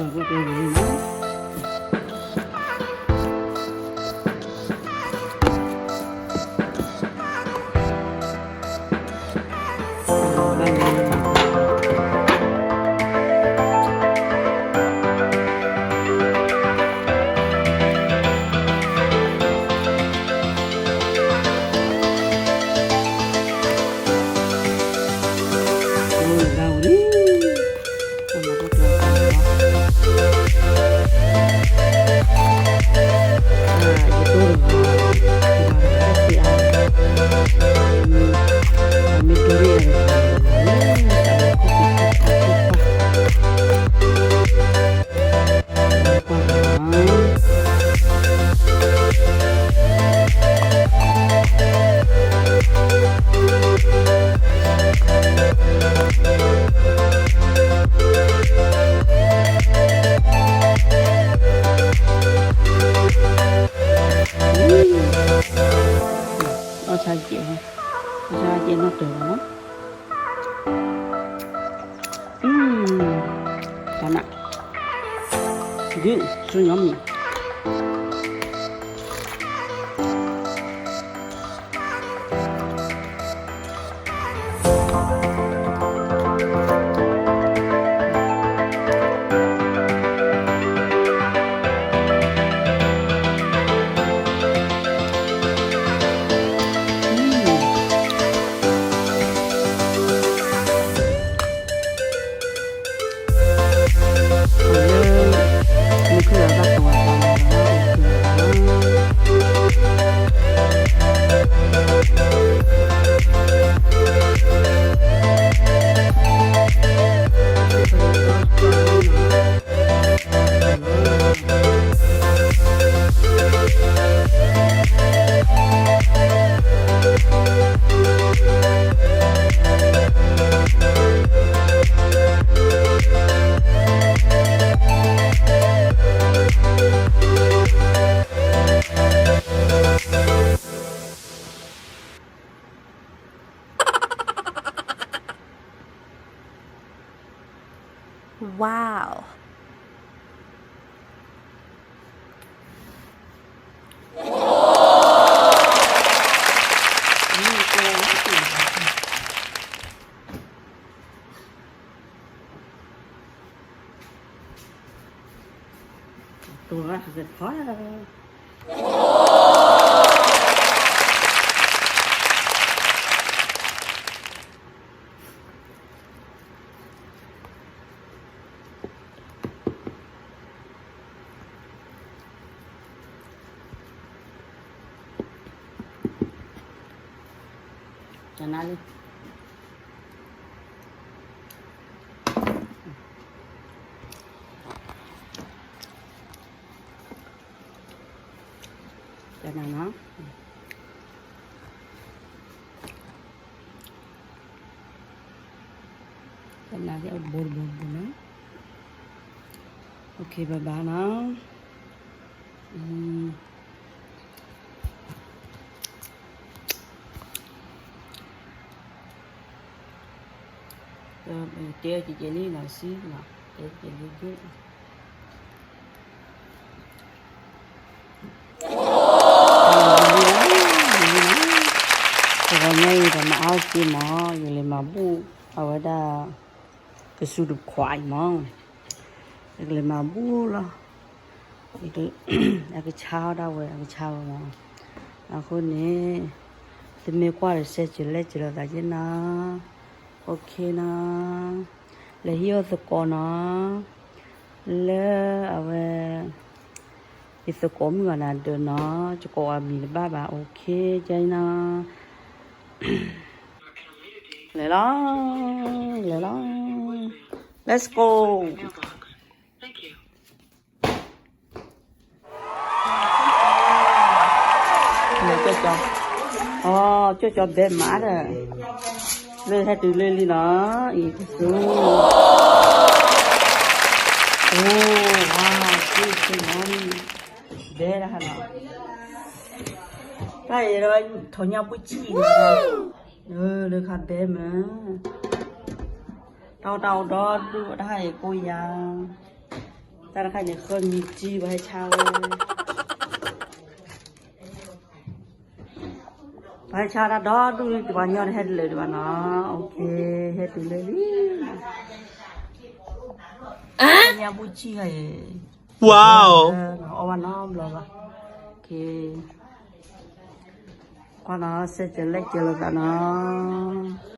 အီၣ်ဆါကဲး, အီၣ်ဆါကဲးနီၣ်တၢၤလီၤနီၤ. တၢ်နး, good, so yummy. တနါလံ တနါနီၤ တနါ ဘိဘိဘိနီၤ OK bye byeနီၤ တဲကဲကဲလံနီၤ စံနီၤ တဲကဲလံ good တဂီၤညါအံၤ ပမၤအါက့မး ယလဲၤမၤဘူၣ်အဝဲဒၣ် ကစူတခွးအံၤမး ယကလဲၤမၤဘူၣ်လီၤ အကဆါဒၣ်ဝဲ အကဆါဝဲမး အဃိန့ၣ် သုမ့ၢ်ကွၢ်ဒီး share ကလဲၣ်ကလဲၤသးက့နီၤ OKနီၤ လဲၤဟံးအီၣ်သကိးနီၤ လၢအဝဲ ယသကိးမုၣ်ဂၤနၤဒၢးနီၤ ယကိးအမံၤတဘၣ်ဘၣ် OK ကဲနီၤ လဲၤလီၤ လဲၤလီၤ let's go လဲၤကၠီ အီ ကၠီကၠီဘဲမးဒီး လၢဟဲတုၤလၢလံနီၤ အံၤကစူ အိ ဝါ ကစူနီၤ ဘဲဒၣ်ဟးနီၤ တၢ်အံၤဒီး ထီၣ်ညၣ်ဘှံးဆံး လၢခါဘဲမး တၢ်အီၣ်တၢ်အီဒီဒူၣ်တၢ်ဟးအံၤကိးယၤ က တၢ်တခါန့ၣ် ဃၢမံၤတံၢ် ပှၤဟဲဆါဝဲ, ပှၤဟဲဆါတၢ်ဒီဒူၣ်လံ တပှၤညီတဟဲတလၢာ်ဒံးဘၣ်နီၤ, ဟဲတုၤလၢလံ, ညၣ်ဘူၣ်ဆံၣ်ခါအံၤ, အီၣ်ဘၣ်နီတဘျီဘၣ်, ကွၢ်နီၤ ဆဲးကဲးလဲၣ်ကဲးလိာ်သးနီၤ.